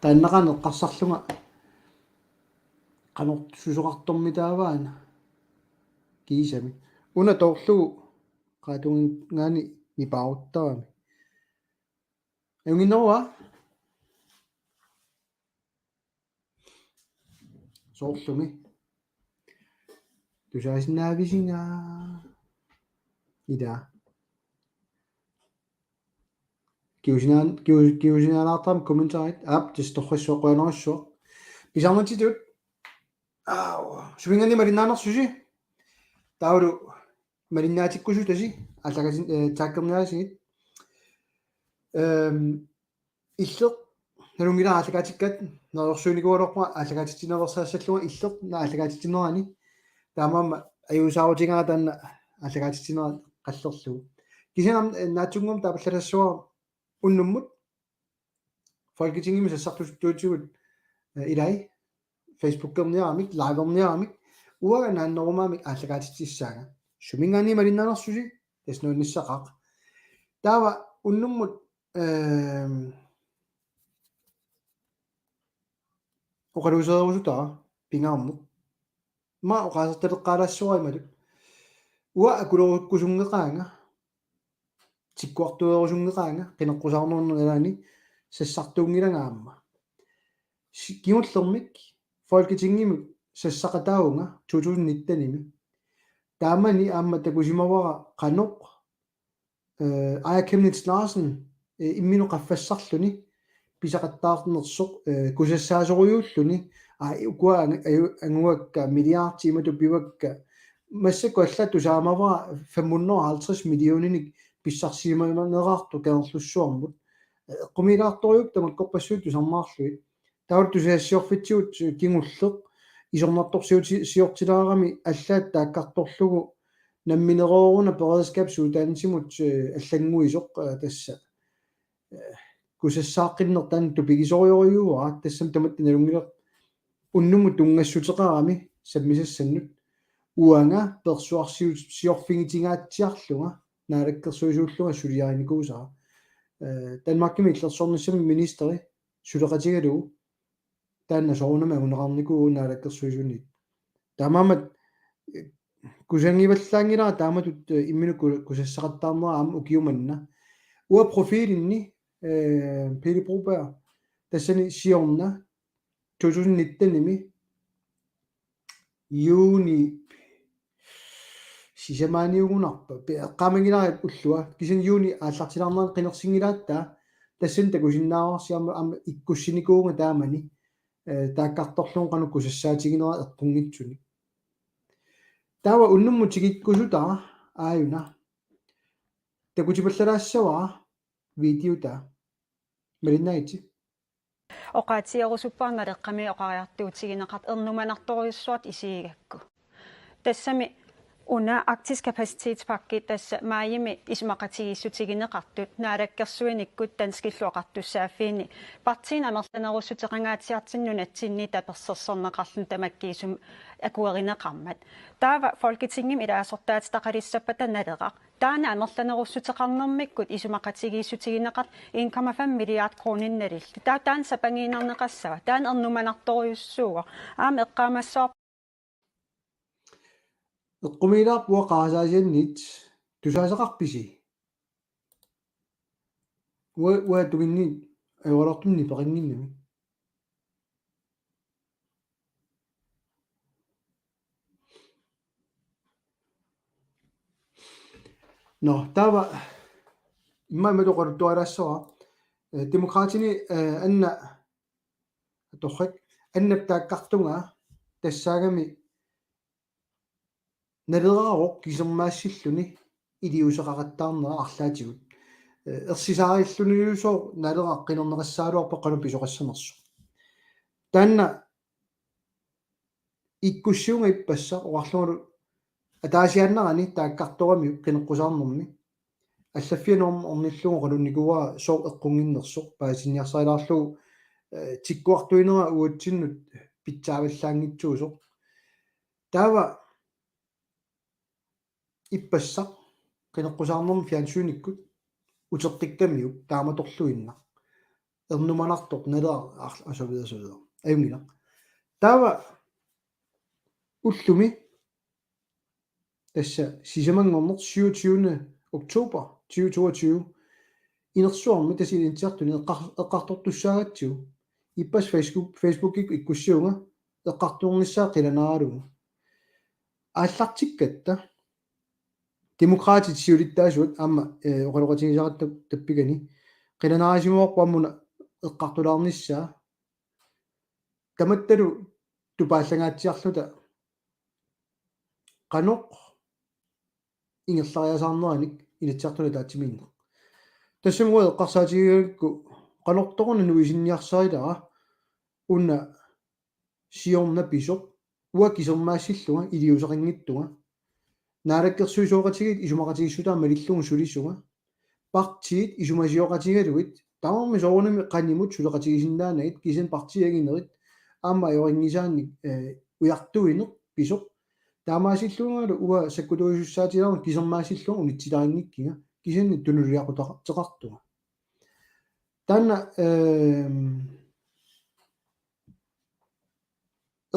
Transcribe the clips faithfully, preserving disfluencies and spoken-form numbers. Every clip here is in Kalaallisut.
Taannaqaaq eqqarsarlunga qanoq susoqartormi taavaana kiisami. Una toorlugu qaatunngaanniit nipaaruttarami. Ajunnginnerua? Soorlumi. Tusaasinnaavisinga. Ida. Kiusinaan-, kiu-, kiusinaalaartarami kommentarit. Aap, tassa torrassuaq qujanarsuaq. Pisarnitsitut. Aa, suminngaanniit malinnaanersusi. Taavalu malinnaatikkusutasi. Allakatin, eh, taakkerniaasigit. Ehm, Illeq nalunngilara aallakaatikkatta, neriorsuinikuugaluarpunga aallakaatitsineqarsassallunga illeq una aallakaatitsinerani. Taamaammat ajuusaarutigaara taanna aallakaatitsinera qallerlugu. Kisianni aamma, eh, naatsunnguamik taapallassaanga unnummut Folketingimi sassartut tuutigut, eh, ilai Facebookerniaramik, liverniaramik, uanga naannerumaamik aallakaatitsissaanga. Suminngaanniit malinnaanersusi, tassa nuannissaqaaq. Taava unnummut, ehm, oqaluusereerusutara pingaarneq. Aamma oqaasertaleqqaalaassuara imatut. Uanga akulerukkusunngeqaanga. Tikkuartuerusunngeqaanga, qineqqusaarnerunngilanga sassartuunngilanga aamma. Si-, kingullermik Folketingimi sassaqataavunga to tusind nittenimi. Taamani aamma takusimavara qanoq, eh, Aaja Chemnitz Larsen, eh, imminut qaffassarluni pisaqattaarnersoq, eh, kusassaasorujuulluni, aa, ukua ang-, aju-, anguakka milliardit imatut piuakka, massakkut allaat tusaamavara fem hundrede og halvtreds millioninik pissarsimaneqartoq Kangerlussuarmut. Eh, eqqumiilaartorujuk tamakkorpassuit tusarnaarlugit. Taava tusagassiorfitsigut kingulleq isornartorsiuti-, siortilaarami allaat taakkartorlugu namminerooruna beredskabsuddannelsimut, eh, allannguisoq, eh, tassa. Eh, kusassaaqqinneq taanna tupigisorujussuuara, tassami tamatta nalunngilara unnummut tunngassuteqarami sammisassannut. Uanga persuarsiu-, siorfigitingaatsiarlunga naalakkersuisuullunga suliarinikuusara. Eh, Danmarkimi illersornissami ministeri suleqatigalugu taanna soorunami anguneqarnikuuvoq naalakkersuisuniit. Taamaammat, eh, kusagivallaanngilara taamatut, eh, imminut ku-, kusassaqattaarnera aamma ukiumanna. Uanga profilinni, eh, Pele Broberg, tassani siorna to tusind nittenimi juuni sisamaaniugunarpa, pe-, eqqaamanngilara ullua, kisianni juuni aallartilaarnerani qinersinngilaatta, tassani takusinnaavarsi aamma, aamma ikkussinikuuvunga taamani, eh, taakkartorlugu qanoq kusassaatiginera eqqunngitsunik. Taava unnummut tikikkusutara aajuna. Takutipallalaassavara videota. Malinnaagitsi. Oqaatigerusuppara Naleqqami oqariartuutigineqartut ernumanartorujussuartut isigigakku. Tassami una Arktisk Kapacitetspakke, tassa maajimi isumaqatigiissutigineqartut Naalakkersuinikkut Danskillu Oqartussaaffiini partiinit amerlanerussuteqangaatsiartunut nunatsinni tapersersorneqarluni tamakkiisumik akuerineqarmat. Taava Folketingimi ilaasortaatitaqalissappata Naleraq taanna amerlanerussuteqarnermikkut isumaqatigiissutigineqartoq en komma fem milliard kroninik nalillugu. Taava taanna sapangiinnarneqassava, taanna ernumanartorujussuuvoq. Aamma eqqaamassavarput. Eqqumiilaarpoq uanga qarasaasianniit, tusaasaqarpisi? Uanga, uanga tunginni ajoraluartumik nipeqannginnami. Nå, taava immaqa imatut oqaluttuarilaassavara. Eh, Demokraatini, eh, Anna, torrak, Annap taakkartugaa tassaagami Naleraq kisernaassilluni iliuuseqaqattaarnera arlaatigut. Eh, ersisaarillunilusooq Naleraq qinerneqassagaluarpoq qanoq pisoqassanersoq. Taanna ikkussivunga ippassaq oqarlungalu ataasiaannarani taakkartoramiuk qineqqusaarnermi. Allaffianukarneq ornillugu oqalunnikuuara sooq eqqunnginnersoq paasiniarsarilaarlugu, eh, tikkuartuinera uatsinnut pitsaavallaanngitsuusoq. Taava ippassaq qineqqusaarnermi fjernsynikkut uteqqikkamiuk taamatorluinnaq. ernumanartoq Naleraq, og så videre, så videre. Ajunngilaq. Taava ullumi tassa sisamanngorneq syvogtyvende oktober tyve toogtyve. Inersuarmi tassa Inatsisartuni eqqar-, eqqartortussaagatsigu. Ippassaq Facebook, Facebookikkut ikkussivunga eqqartornissaa qilanaaralugu. Aallartikkatta Demokraatit siulittaasuat aamma, eh, oqaloqatigisaratta tappikani, qilanaarisimavarput aamma una eqqartulaarnissaa. Tamattalu tupaallangaatsiarluta qanoq ingerlariasaarneranik Inatsisartuni ataatsimiinneq. Tassami uanga eqqarsaatigigakku qanortoq una nuisinniarsarilara, una siorna pisoq, uanga kisermaassillunga iliuuseqanngitsunga. Naalakkersuisooqatigiit isumaqatigiissutaa malillugu sulisunga. Partiit isumasioqatigalugit, tamarmik soorunami qanimut suleqatigisinnaanagit, kisianni partiit anginerit aamma ajorinngisaannik, eh, ujartuineq pisoq. Taamaasillungalu uanga sakkutuujusussaatigalugu kisermaassillunga unitsilarinngikkiga, kisianni tunuliaquteqartunga. Taanna, ehm,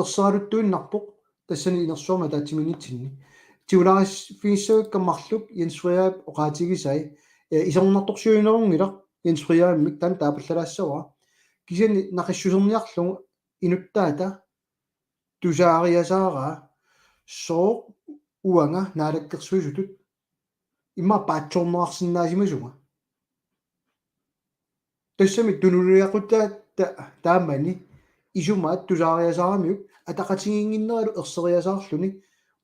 erseraluttuinnarpoq tassani inersuarmi ataatsimiinnitsinni. Tigulaarfigissavakka marluk Jens Frederik oqaatigisai, eh, isornartorsiuinerunngilaq Jens Frederikimik, taanna taapallalaassavara. Kisianni naqissuserniarlugu inuttaata tusaariasaaraa sooq uanga naalakkersuisutut immaqa paatsoorneqarsinnaasimasunga. Tassami tunuliaqutaatta taamani isumaat tusaariasaaramiuk ataqatigiinnginneralu erseriasaarluni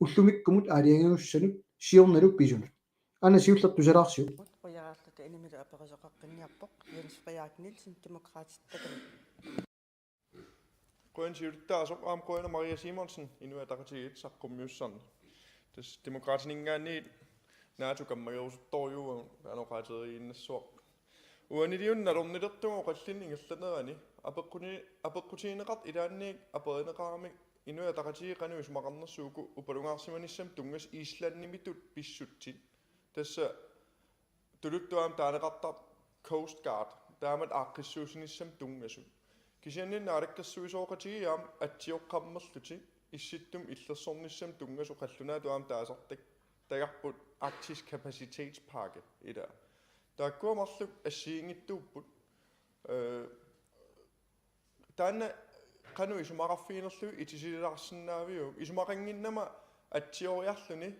ullumikkumut aalajangiussanut siornalu pisunut. Aana siulleq tusalaarsiuk. Qujaarluta inimilu aperisoqaqqinniarpoq Jens Frederik Nielsen, Demokraatit, takanna. Qujan siulittaasoq, aamma qujanaq Maria Simonsen, Inuit Ataqatigiit, saqqummiussannut. Tassa Demokraatininngaanniit NATO kammagerusuttorujuuvoq, anoqaateriinnassuaq. Uaniliunnalernilertunga oqallinneq ingerlanerani apeqquni-, apeqqutigineqartoq ilaanniit aperineqarami Inuit Ataqatigiit qanoq isumaqarnersoq uku upalungaarsimanissamut tunngasut Islandimitut pissutsit. Tassa tuluttut aamma taaneqartartoq Coast Guard, taamatut aaqqissuussinissamut tunngasut. Kisianni naalakkersuisooqatigiit aamma atsioqqammerlutik Issittumut illersornissamut tunngasut qallunaatut aamma taasartak-, tagarput Arktisk Kapacitetspakke ila. Taakkua marluk assigiinngitsuupput. Øh, taanna qanoq isumaqarfiginerlugu itisililaarsinnaaviuk? Isumaqannginnama atsioriarluni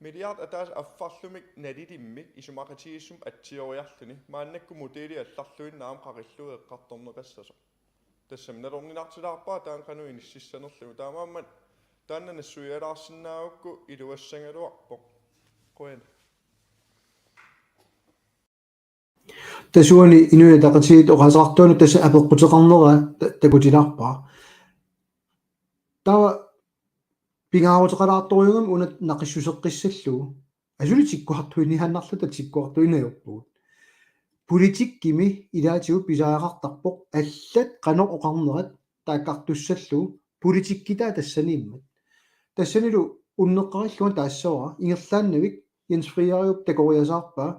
milliard ataaseq affarlumik nalilimmik isumaqatigiissumik atsioriarluni. Maannakkut modelit allarluinnaq aamma qaqillugu eqqartorneqassasoq. Tassami nalorninartilaarpara taanna qanoq inississanerlugu. Taamaammat taanna nassuialaarsinnaagukku iluassagaluarpoq. Qujan. Tassa uani Inuit Ataqatigiit oqaaseqartuanut tassa apeqquteqarnera ta-, takutilaarpara. Taava pingaaruteqalaartorujuugami una naqissuseqqissallugu. Asuli tikkuartuiniaannarluta tikkuartuineq ajorpugut. Politikkimi ilaatigut pisariaqartarpoq allat qanoq oqarnerat taakkartussallugu politikkitaa tassaniimmat. Tassanilu unneqqarillunga taassavara ingerlaannavik Jens Frederiup takoriasaarpaa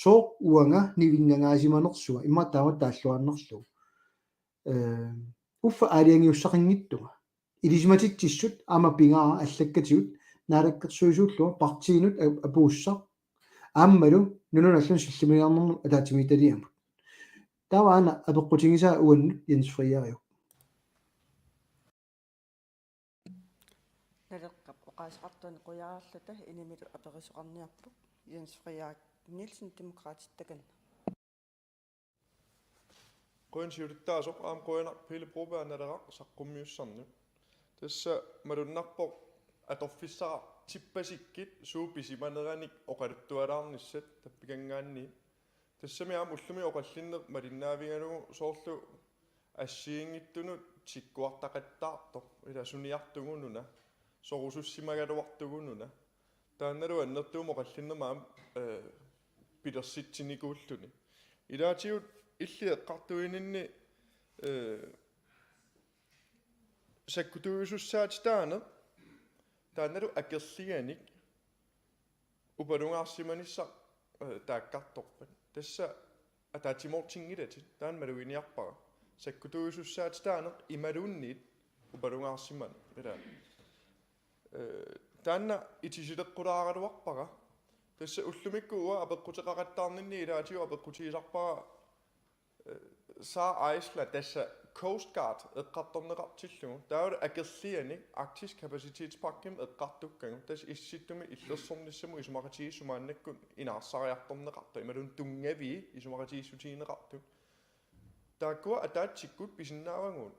sooq uanga nivinngangaatsimanersunga immaqa taamatut taalluaannarlugu. Øh, uffa aalajangiussaqanngitsunga. Ilisimatitsissut aamma pingaarpoq allakkatigut naalakkersuisuullunga partiinut a-, apuussaq. Aammalu nunanut allanut sillimaniarnermut ataatsimiititaliamut. Taava aana apeqqutigisaa uannut Jens Frederiup. Naleqqap oqaaseqartuani qujaarluta inimilu aperisoqarniarpoq Jens Frederik Nielsen, Demokraatit, takanna. Qujan siulittaasoq, aamma qujanaq Pele Broberg, Naleraq, saqqummiussannut. Tassa malunnarpoq atorfissaqartippasikkit suut pisimaneranik oqaluttualaarnissat tappikanngaanniit. Tassami aamma ullumi oqallinneq malinnaavigalugu soorlu assigiinngitsunut tikkuartaqattaartoq, ila suniartugununa, sorusussimagaluartugununa. Taannalu annertuumik oqallinnermi aamma, øh, pilersitsinikuulluni. Ilaatigut illit eqqartuininni, øh, sakkutuujusussaatitaaneq taannalu akerlianik upalungaarsimanissaq, øh, taakkartorpat. Tassa ataatsimoortinngilatit, taanna maluginiarpara. Sakkutuujusussaatitaaneq imaluunniit upalungaarsimaneq. Ila. Eh, taanna itisileqqulaaraluarpara. Tassa ullumikkut uanga apeqquteqaqattaarninni ilaatigut apeqqutigisarpara, eh, Sær Island, tassa Coast Guard eqqartorneqartillugu. Taavalu akerlianik Arktisk Kapacitetspakkemi eqqartukkagut. Tassa Issittumi illersornissamut isumaqatigiissut maannakkut inaarsariartorneqartut. Imaluunniit tunngavii isumaqatigiissutigineqartut. Taakkua ataatsikkut pisinnaavagut.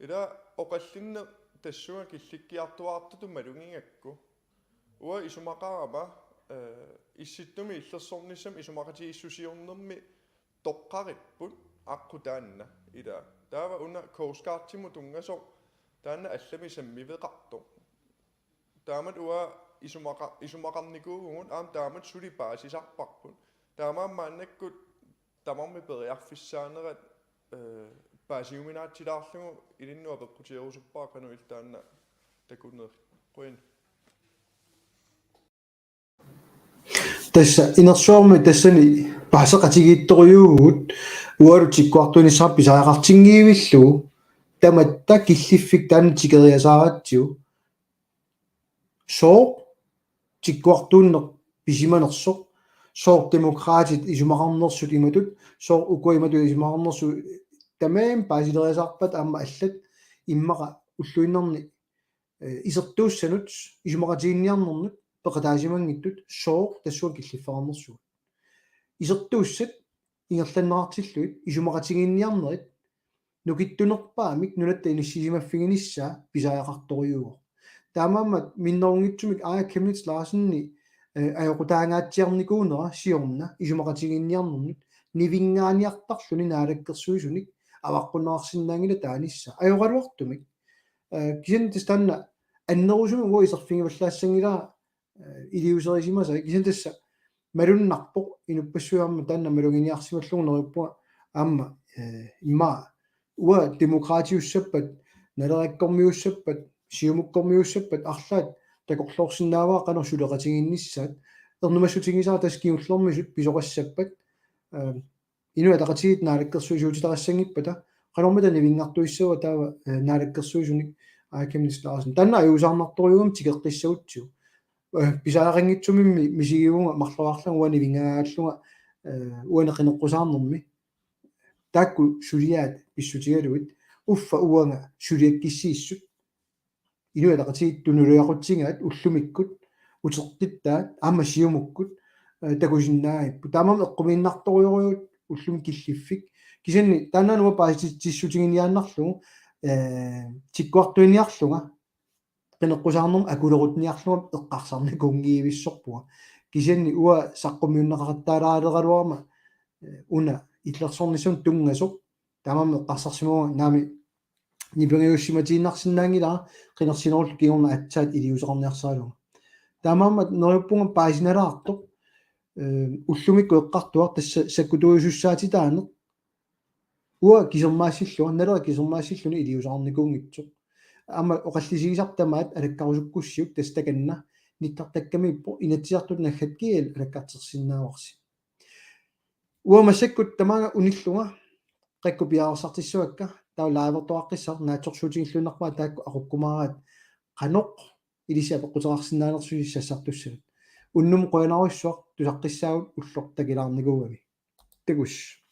Ila oqallinneq tassunga killikkiartuaartutut malugigakku. Uanga isumaqarama, eh, Issittumi illersornissamut isumaqatigiissusiornermi toqqaripput aqqut taanna. Ila. Taava una Coast Guardimut tunngasoq taanna allamik sammiveqartoq. Taamatut uanga isumaqa-, isumaqarnikuuvugut aamma taamatut suli paasisarparput. Taamaammat maannakkut tamarmik periarfissaanerat, eh, paasiuminaatsilaarlugu ilinnut apeqqutigerusuppara qanoq illit taanna takunerit. Qujan. Tassa inersuarmi tassani paaseqatigiittorujuuvugut uagut tikkuartuinissaq pisariaqartinngivillugu tamatta killiffik taanna tikeriasaaratsigu. Sooq tikkuartuunneq pisimanersoq, sooq Demokraatit isumaqarnersut imatut, sooq ukua imatut isumaqarnersut, tamarmik paasileriasaarpata aamma allat immaqa ulluinnarni, eh, isertuussanut, isumaqatiginninniarnernut peqataasimanngitsut, sooq tassunga killiffeqarnersugut. Isertuussat ingerlanneqartillugit isumaqatiginninniarnerit nukittunerpaamik nunatta inissisimaffiginissaa pisariaqartorujuuvoq. Taamaammat minnerunngitsumik Aaja Chemnitz Larsen, eh, ajoqutaangaatsiarnikuunera siorna isumaqatiginninniarnernut nivinngaaniartarluni naalakkersuisunik avaqqunneqarsinnaanngilaq taanissaa. Ajoraluartumik. Eh, kisianni tassa taanna annerusumik uagut iserfigivallaassanngilara, eh, iliuuserisimasai, kisianni tassa malunnarpoq inuppassuit aamma taanna maluginiarsimallugu neriuppunga aamma, eh, immaqa uanga Demokraatiussappat, Nalerakkormiussappat, Siumukkormiussappat arlaat takorloorsinnaavara qanoq suleqatigiinnissaat, ernumassutigisara tassa kingullermisut pisoqassappat, eh, Inuit Ataqatigiit naalakkersuisuutitaqassanngippata, qanormita nivinngartuissava taava, eh, naalakkersuisunik Aaja Chemnitz Larsen. Taanna ajuusaarnartorujuugami tikeqqissagutsigu. Eh, pisariaqanngitsumimmi misigivunga marloriarlunga uanga nivinngajaallunga, eh, uani qineqqusaarnermi. Taakku suliaat pissutigalugit. Uffa uanga suliakkissiissut. Inuit Ataqatigiit tunuliaqutsigaat ullumikkut, uteqqittaat, aamma Siumukkut, eh, takusinnaagipput. Taamaammat eqqumiinnartorujorujuuvoq ullumi killiffik. Kisianni taanna uanga paasititsissutiginiaannarlugu, eh, tikkuartuiniarlunga, qineqqusaarnermut akulerutiniarlunga eqqarsarnikuunngivissorpunga. Kisianni uanga saqqummiunneqaqattaaleraluarama, eh, una illersornissamut tunngasoq, taamaammat eqqarsarsimavunga naamik nipangiussimatiinnarsinnaanngilara qinersinerullu kingorna aatsaat iliuuseqarniarsaralugu. Taamaammat neriuppunga paasinalaartoq, eh, ullumikkut eqqartuaq tassa sakkutuujusussaatitaaneq. Uanga kisermaassillunga, Naleraq kisermaassilluni iliuuseqarnikuunngitsoq. Aamma oqallisigisarput tamaat alakkarusukkussiuk tassa takanna nittartakkamiippoq, Inatsisartut naggat G L alakkartersinnaavarsi. Uanga massakkut tamaanga unillunga, qakkut piareersartissavakka, taava livertoqaqqissaq naatsorsuutigilluinnarpara taakku aqukkumaaraat qanoq ilissi apeqquteqarsinnaanersusi sassartussanut. Unnummut qujanarsuaq, tusaqqissaagut ulloq takilaarnikuugami. Takuss.